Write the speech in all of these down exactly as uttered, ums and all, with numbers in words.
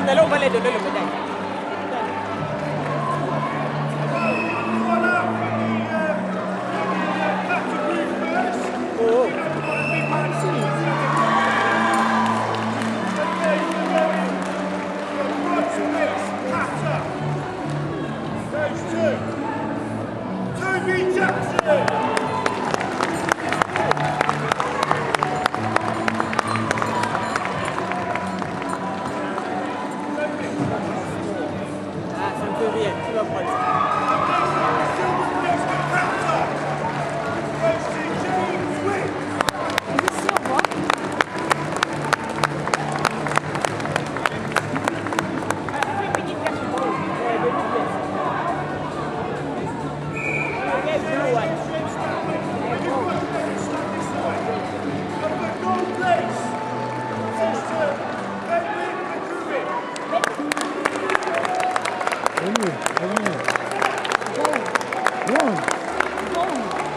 Là, on va les donner le médaille. Ah, ça me fait rire. Tu vas prendre ça. Allez, allez. Go.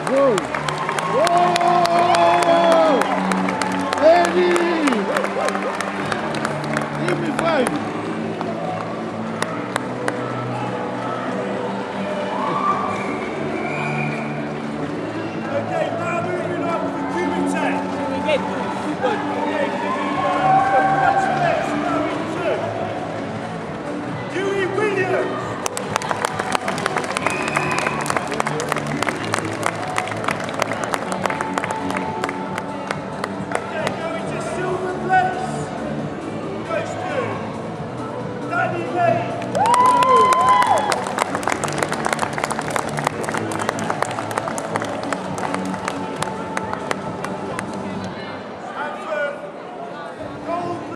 Go. Go. Eddie! Give me five. Okay, now moving on to the Q and A.